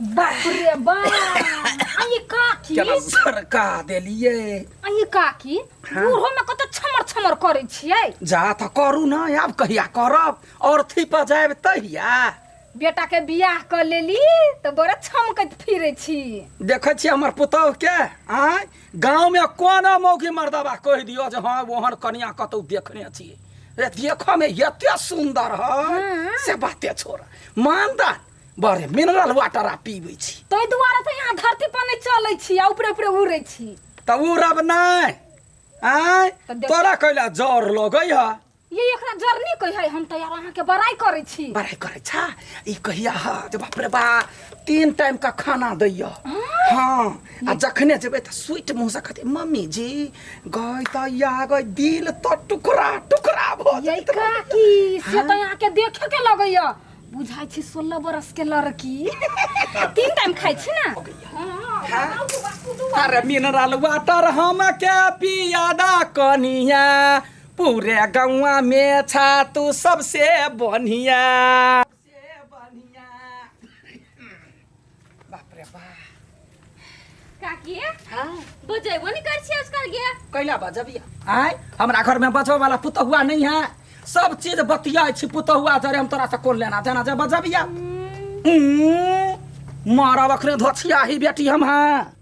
बाप रे बाप, आई काकी। केना सरका देलियै। आई काकी, बूढ़ो में कते छमर छमर करै छियै। जा तऽ करू ने, आब कहिया करब? अर्थी पर जायब तहिया। बेटा के बियाह कऽ लेली तऽ बड़ा छमकैत फिरै छी। देखै छियै हमर पुतौह के? आँय, गाँव में कोनो मौगी मर्दबा कहि दियौ जे हँ ओहन कनिया कतौ देखने छियै रे, देखऽ में एते सुंदर है। हाँ। से बाते छोड़, मानदान बड़े मिनरल वाटर आ पीबै छी। ताहि दुआरे तऽ यहाँ धरती पर नहि चलै छी आ ऊपरे ऊपरे उड़ै छी। तऽ उड़ब नहि? आँय। तऽ देख- तोरा कैला जर लगै है? ये एकरा जरनी कहै है, हम तऽ यार अहाँके बड़ाई करै छी। बड़ाई करै छा? ई कहिया ह जे बाप रे बा, 3 टाइम का खाना दैया। हाँ, आ जखने जेबै तऽ स्वीट मुँह से कहतै मम्मी जी गई तऽ या गई, दिल तऽ टुकड़ा टुकड़ा भऽ ये जाइत रहैया। काकी, से तऽ अहाँके देखे के लगैया, बुझाइ छी 16 बरस के लड़की। 3 टाइम खाइ छी ने? हाँ। अरे मिनरल वाटर हम के पियादा कनिया, पूरे गौवा में छा तू सबसे बढ़िया। बाप रे बाप। काकी। हाँ। बजेबो नहीं कर छी आजकल गे। कैला बजबिया? आय, हमरा घर में बजबे वाला पुतहुआ नहीं है। सब चीज बतिया छी पुतहुआ जरे, हम तोरा से कोन लेना देना जे बजबिया? मारब अखने धोछिया ही बेटी हम। हाँ।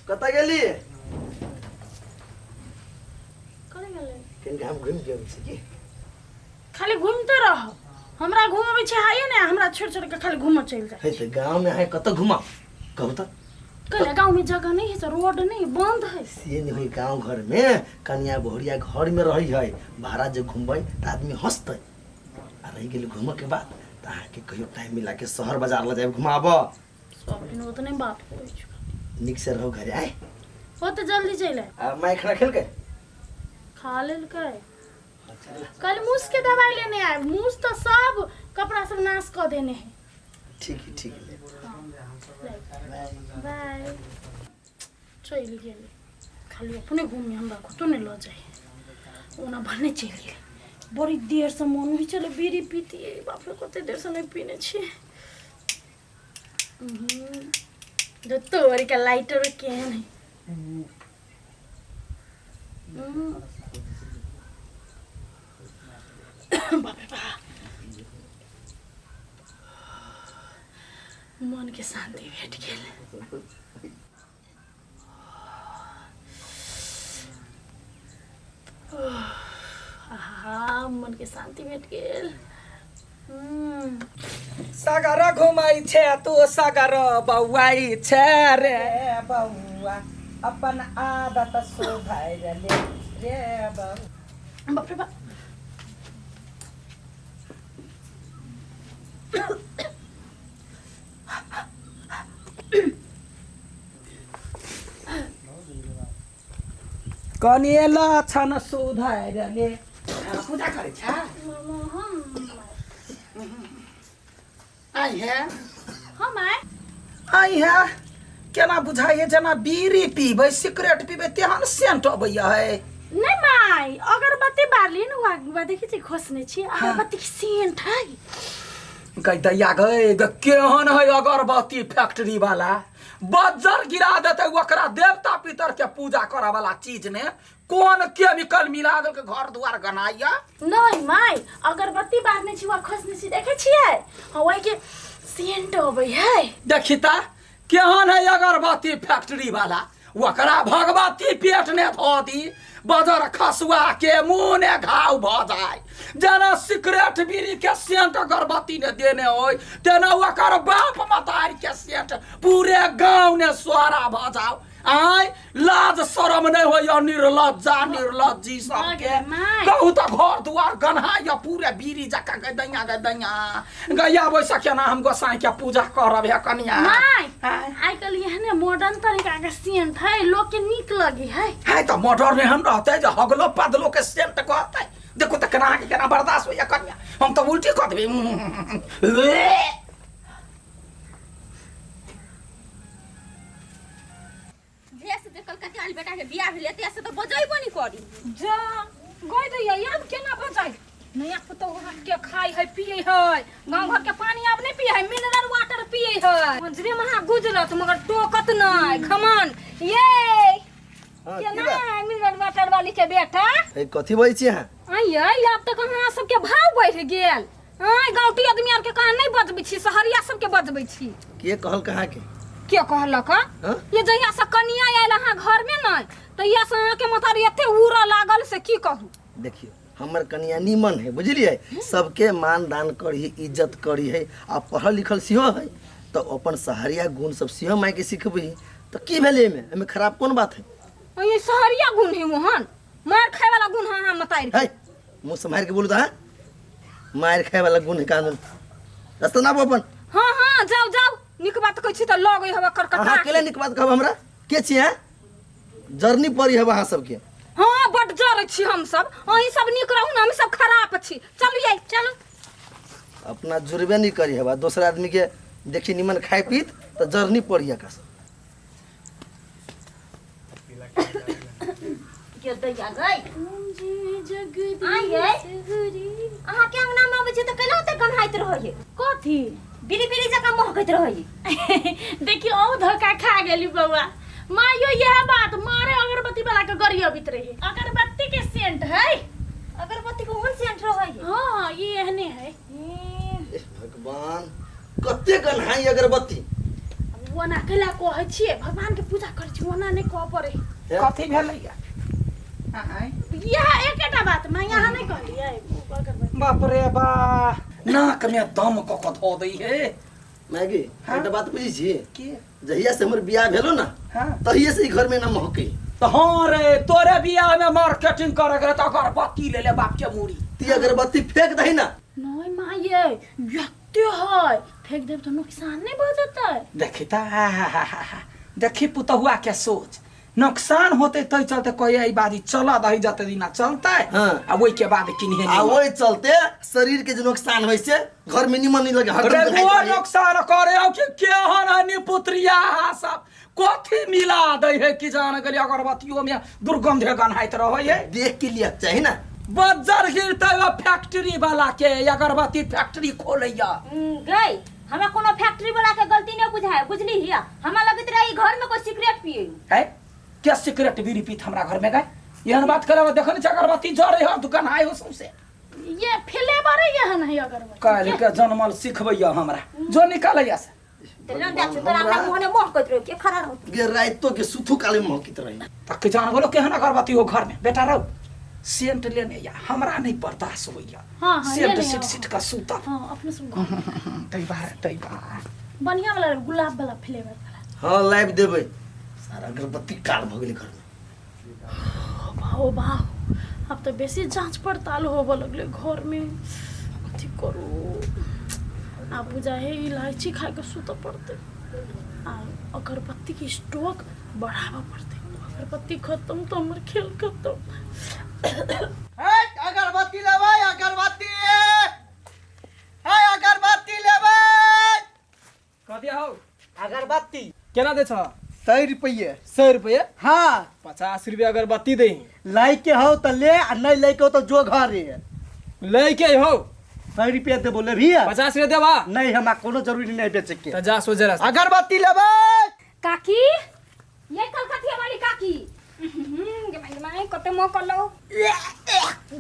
कतऽ गेली? कतऽ गेलै? कनिका हम घुमि के अबै छी की। खाली घूमते रह, हमरा घुमबै छै हाइए ने, हमरा छोड़ि छोड़ि के खाली घूमऽ चलि जाइ। हे, तऽ गाँवमे अहाँ कतऽ घुमाउ, कहू तऽ? कहले गाँव में जगह नहीं है, तो रोड नहीं बंद है। से नहीं होई, गाँव घरमे कनिया बहुरिया घरमे रहै है, बाहर जे घुमबै तऽ आदमी हँसतै। आ रहि गेल घूमऽके बात, तऽ अहाँके कहियो टाइम मिला के शहर बाजार लऽ जायब घुमाबऽ। सब दिन उतने बात होइ छै। नीक से रहू घरे आय। हो तऽ जल्दी चलि आय। आ माय खाना खेलकै? खा लेलकै। कल मूस के दवाई लेने आए, मूस तो सब कपड़ा सब नाश कऽ देने है। ठीक है, ठीक है। बाय। चलि गेलै, खाली अपने घूमे, हमरा कतहु नहि लऽ जाइ। ओना भने चलि गेलै, बड़ी देरसँ मोन होइ छलै बीड़ी पीतियै। बाप रे, कते देरसँ नहि पीने छी। तोहर लाइटर केहन है? बाप रे बाप, मनके शान्ति भेट गेल। आहा, मनके शान्ति भेट गेल। सगर घुमै छै तू, सगर बौआइ छै रे बौआ, अपन आदत सुधैर ले रे बौआ। बाप रे बाप। कनिए लक्षण सुधैर ले। पूजा करै छ? आई है। हम आए। आई है, केना बुझाइए जेना बीड़ी पीबै, सिगरेट पीबै तेहन सेंट अबैया है। नहीं माई, अगरबत्ती बारली न, वहाँ देखी छी खोसने छी अगरबत्ती के सेंट है। गई दैया गई ग, केहन है अगरबत्ती फैक्ट्री वाला, बज्जर गिरा देते ओकरा। देवता पितर के पूजा करे वाला चीज ने कोन केमिकल मिला देलकै, घर दुआर गनाइया। नहीं माई, अगरबत्ती बारने छी वा खोसने छी, देखे छियै? हाँ, वही के सेंट अबै है। देखी ता केहन है अगरबत्ती फैक्ट्री वाला, ओकरा भगवती पेट ने धो दी, बजर खसुआ के मुँह ने घाव भ जाय। जेना सिगरेट बीड़ी के सेंट अगरबत्ती ने देने होय, तेना ओकर बाप मतारी के सेंट पूरे गाँव ने सोरा भ जाओ। आय, लाज शरम नहीं होइया निर्लज्जा निर्लज्जी सबके? माय। कहू तऽ घर दुआर गन्हाइया पूरे बीड़ी जकाँ। गदैया गदैया गैया, बैसा केना हम गोसाई के पूजा करब हे कनिया? माय। आय। आइ काल्हि एहने मॉडर्न तरीका के सेंट है, लोग के नीक लगे है। है तऽ मॉडर्न एहन रहतै जे हगलो पदलो के सेंट कहतै। देखू तऽ केना अहाँके केना बर्दाश्त होइया कनिया? हम तऽ उल्टी कऽ देबै। जे से जे कलकतिया वाली बेटा के बियाह भेलै ते से तऽ बजैबो नहीं करी। जा गई दैया, आब केना बजाई? नया पुतोहु हाथ के खाइ है पिए है गाँव घर के पानी आब नहीं पिए है मिनरल वाटर पिए है मंजरे महा गुजरत मगर टोकत नहीं खमन ये हाँ, के की ना बात? मिनरल वाटर वाली के बेटा ए, कथी बजै छी अहाँ आइ आब तक अहाँ सबके भाव बढ़ि गेल आइ गाँवटी आदमी आरके कहाँ नहीं बजबै छी शहरिया सबके बजबै छी के कहल कहाँ के के कहलक हँ? हाँ? ये जहिया से कनिया आयल अहाँ घर में नहीं तहिया से अहाँके मतारी एते उड़ऽ लागल से की कहू देखियो हमर कनिया नीमन है बुझलियै सबके मान दान करी इज्जत करी है आ पढ़ल लिखल सेहो है तऽ अपन शहरिया गुण सब सेहो मायके सिखबही तऽ की भेलै एहिमे एहिमे खराब कोन बात है ये शहरिया गुण है मोहन मार खाए वाला गुण है अहाँ मतारी है मुँह सम्हारि के बोलू तऽ हाँ मारि खाए वाला गुण है कानून रास्ता ना अपन हाँ हाँ जाओ जाओ निक बात कहै छी तऽ लगै हवा करकटा अहाँ अकेले निक बात कहब हमरा के छी हैं जरनी पड़ी हवा अहाँ सबके हाँ बड जरै छी हम सब अहीं सब नीक रहू ने हम सब खराब छी चलू ये चलू अपना जुड़बे नहीं करी हवा दोसर आदमी के देखी निमन खाए पीत तऽ जरनी पड़ी है कस के दैया गई आइ यै अहाँ के अंगना में अबै छी तऽ कैला ओते गन्हाइत रहैये कथी बीड़ी बीड़ी जकाँ महकैत रहैये देखियो अहूँ धोखा खा गेली बौआ माइयो यह बात मारे अगरबत्ती वाला के गरी अबित रहे अगरबत्ती के सेंट है अगरबत्ती के ओहन सेंट रहैये हाँ ये एहने है एह भगवान कते गन्हाई अगरबत्ती ओना कैला कहै छियै भगवान के पूजा करै छी ओना नहि कहऽ पड़े कथी भेलैया आँय? यह एकेटा बात मैं यहाँ नहि कहलियै अगरबत्ती बाप रे बा नाक में दम कऽ कऽ धऽ दै हे मैगी एकटा बात बुझै छी के जहिया से हमर बियाह भेलो ना हाँ तहिए से ई घर में ना महकै तऽ हाँ रे तोरे बियाह में मार्केटिंग करे के रहे तऽ अगरबत्ती ले ले बाप के मूड़ी ती अगरबत्ती फेंक दही ना नहीं माँ ये एते है फेंक देब तऽ नुकसान नहि भऽ जेतै देखी तऽ देखी पुतहुआ के सोच नुकसान होते तै चलते कहे ई बाजी चल दही जते दिना चलते हाँ। आ ओहि के बाद किन्हे आ ओहि चलते शरीर के जे नुकसान होइ से घर में निमन नहीं लगे हरदम रे गन्हाइत वो रहै। नुकसान करे हो कि केहन है निपुत्रिया सब कथी मिला दै है कि जान गेली अगरबत्तियों में दुर्गंधे गन्हाइत रहै है देख के लिया चाही ना बज्जर गिरते वो फैक्ट्री वाला के अगरबत्ती फैक्ट्री खोलैया गई हमरा कोनो फैक्ट्री वाला के गलती नहीं बुझाए बुझली हिया हमरा लगैत रहे ई घर में कोई सिगरेट पिए है क्या सिगरेट बीड़ी पीत हमरा घर में गए एहन बात करे देखो नहीं अगरबत्ती जरे हो दुकान आए हो सौंसे ये फ्लेवर है यहाँ नहीं अगरबत्ती काल्हि के जनमल सिखबैया हमरा जो निकालैया से ते लन जा तोरा हमरा मुंह ने महकैत रहो के खड़ा रहो गे रातो के सुथु काले महकित रही तक जान बोलो केहन अगरबत्ती हो घर में बेटा रहो सेंट लेने या हमरा नहीं बर्दाश्त होइया हाँ, हाँ, सेंट लेने सीट आओ। सीट का सूता हाँ अपने सब घर तई बार तई बार बढ़िया वाला गुलाब वाला फ्लेवर वाला हाँ लाइव देबै सारा अगरबत्ती काल भऽ गेलै घरमे बाहो बाहो अब तो बेसी जांच पड़ताल होबऽ लगले घर में कथी करू आब बुझा है इलायची खा के सुतऽ पड़तै आ अगरबत्ती के स्टॉक बढ़ाबऽ पड़तै अगरबत्ती खत्म तो हमर खेल खत्म हट अगरबत्ती लेबै अगरबत्ती हे अगरबत्ती लेबै कथी हौ अगरबत्ती केना दै छ 100 रुपये 100 रुपये हाँ 50 रुपये अगरबत्ती दे लै के हौ तऽ ले आ नहीं लै के हौ तऽ जो घरे लै के हौ 100 रुपये देबो लेबही 50 रुपये देबा नहीं हमरा कोनो जरूरी नहीं बेचे के तऽ जा सो जरा अगरबत्ती लेबै काकी ये कलकतिया वाली काकी गे माय कते मोह करलो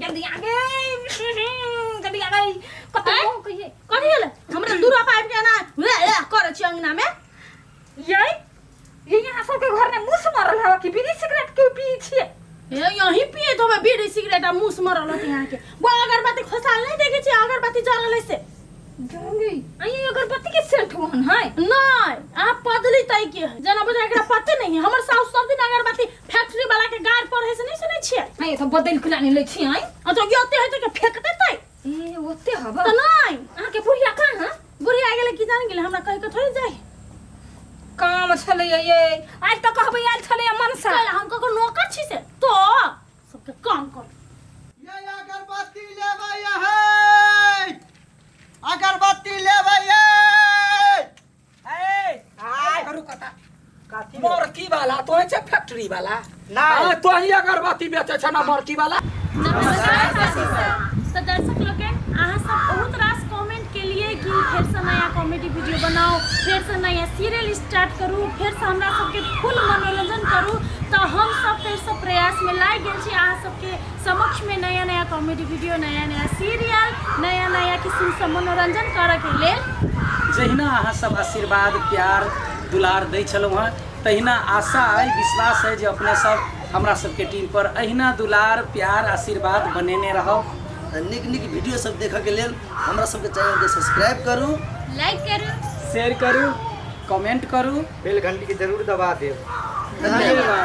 जल्दी आ गे जल्दी आ गई कते मोह कहिए कथी भेलै हमरा दूरा पर आबि के एना वे वे करै छी अंगना में ये ये यहाँ सबके घर में मूस मरल हवा कि बीड़ी सिगरेट क्यों पी छिए हे यहीं पिए तो बीड़ी सिगरेट आ मूस मरल होते यहाँ के वो अगरबत्ती खोसाल नहीं देखे छी अगरबत्ती जरल है से जाऊंगी आई अगरबत्ती के सेंट होन है नहीं अहाँ पदली तय के है जना बुझा एकरा पते नहीं है हमर साउस सब दिन अगरबत्ती फैक्ट्री वाला के गाड़ पर है से नहीं सुनै छियै आई तो बदल के लाने ले छी आई आ तो ये ओते है तो के फेंक देतै ए ओते हवा तो नहीं अहाँ के बुढ़िया कहाँ है बुढ़िया गेलै की जान गेलै हमरा कहि के थोड़े जाय काम छलै ये आज तऽ कहबै आयल छलै मनसा काल्हि हम ककरो नौकर छी से तो सबके काम कर ये अगरबत्ती लेबै है अगरबत्ती लेबै ये मरकी वाला तो है फैक्ट्री वाला नहीं। तो ही अगरबत्ती बेचे छ ना मरकी वाला नमस्कार साथी सब। तऽ दर्शक लोग सब बहुत रास कमेंट केलिए कि फेरसँ नया कॉमेडी वीडियो बनाउ, फेरसँ नया सीरियल स्टार्ट करू, फेरसँ हमरा सबके फुल मनोरंजन करू। तऽ हम सब फेरसँ प्रयासमे लागि गेल छी अहाँ सबके समक्षमे नया नया कॉमेडी वीडियो, नया नया सीरियल, नया नया किसिमसँ मनोरंजन करऽके लेल। जहिना अहाँ सब आशीर्वाद प्यार दुलार दै छलहुँ हँ तहिना आशा अइ, विश्वास अइ जे अपने सब हमरा सबके टीम पर अहिना दुलार प्यार आशीर्वाद बनेने रहब। नीक नीक वीडियो सब देखऽके लेल हमरा सबके चैनलके सब्सक्राइब करू, लाइक करू, शेयर करू, कमेंट करू, बेल घंटी के जरूर दबा देब। धन्यवाद।